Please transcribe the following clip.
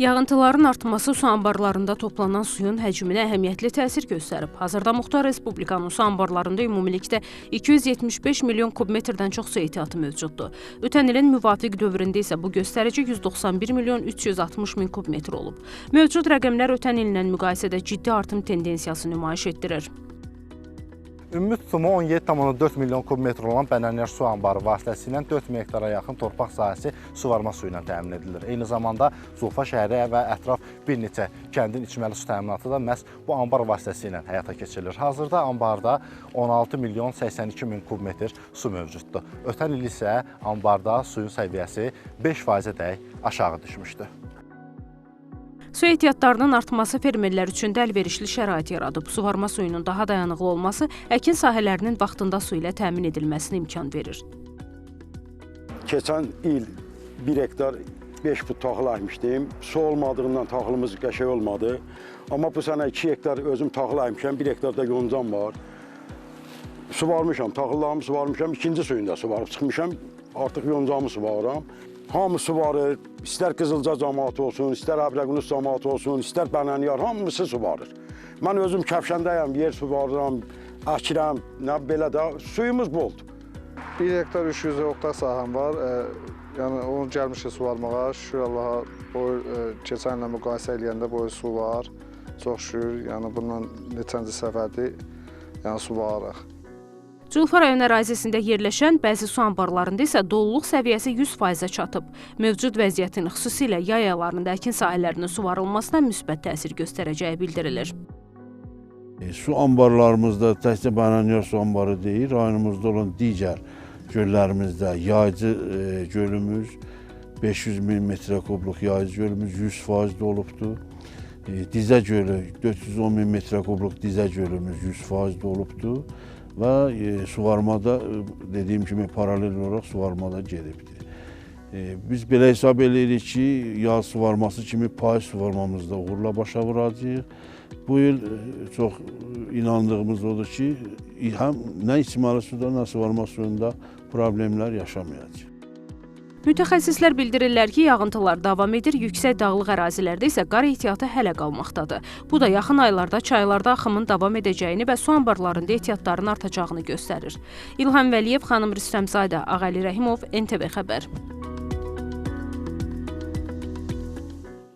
Yağıntıların artması su anbarlarında toplanan suyun həcminə əhəmiyyətli təsir göstərib. Hazırda Muxtar Respublikanın su anbarlarında ümumilikdə 275 milyon kubmetrdən çox su ehtiyatı mövcuddur. Ötən ilin müvafiq dövründə isə bu göstərici 191 milyon 360 min kubmetr olub. Mövcud rəqəmlər ötən illə müqayisədə ciddi artım tendensiyası nümayiş etdirir. Ümumi tutumu 17,4 milyon kubmetr olan Bənəniyar su anbarı vasitəsilə 4000 hektara yaxın torpaq sahəsi suvarma suyu ilə təmin edilir. Eyni zamanda Culfa şəhəri və ətraf bir neçə kəndin içməli su təminatı da məhz bu anbar vasitəsilə həyata keçirilir. Hazırda anbarda 16 milyon 82 min kubmetr su mövcuddur. Ötən il isə anbarda suyun səviyyəsi 5%-ə dək aşağı düşmüşdü. Su ehtiyatlarının artması fermerlər üçün də əlverişli şərait yaradıb. Suvarma suyunun daha dayanıqlı olması əkin sahələrinin vaxtında su ilə təmin edilməsinə imkan verir. Keçən il 1 hektar 5 put taxıl əkmişdim. Su olmadığından taxılımız qəşəng olmadı. Amma bu sənə 2 hektar özüm taxıl əkmişəm, 1 hektar da yoncam var. Suvarmışam, taxıllarımı suvarmışam, ikinci suyunu da suvarıb çıxmışam. Artıq yoncamı suvarıram. Hamı suvarır, istər Qızılca camaatı olsun, istər Əbrəqunus camaatı olsun, istər Bənəniyar, hamısı suvarır. Mən özüm Kəvşəndəyəm, yer suvarıram, əkirəm, nə belə də suyumuz boldur. 1 hektar 300 hektar sahəm var. Yəni onu gəlmişik suvarmağa. Şükür Allaha, bu keçən illə müqayisə eləyəndə bu il su var. Çox şükür, yəni bundan neçənci səfərdir, yəni suvarırıq. Culfa rayon ərazisində yerləşən bəzi su anbarlarında isə doluluq səviyyəsi 100%-ə çatıb. Mövcud vəziyyətin xüsusilə yay aylarında əkin sahələrinin suvarılmasına müsbət təsir göstərəcəyi bildirilir. Su anbarlarımızda təkcə Bənəniyar su anbarı deyil, rayonumuzda olan digər göllərimizdə Yaycı gölümüz 500 min metrekubluq Yaycı gölümüz 100% dolubdur. Dizə gölü 410 min metrekubluq Dizə gölümüz 100% dolubdur. Və suvarmada, dediyim kimi, paralel olaraq suvarmada gedibdir. Biz belə hesab edirik ki, yaz suvarması kimi payız suvarmamızı da uğurla başa vuracağıq. Bu il çox inandığımız odur ki, həm nə içməli suda, nə suvarma suyunda problemlər yaşamayacaq. Mütəxəssislər bildirirlər ki, yağıntılar davam edir, yüksək dağlıq ərazilərdə isə qar ehtiyatı hələ qalmaqdadır. Bu da yaxın aylarda çaylarda axımın davam edəcəyini və su anbarlarında ehtiyatların artacağını göstərir. İlham Vəliyev, Xanım Rüstəmzadə, Ağəli Rəhimov, NTV Xəbər.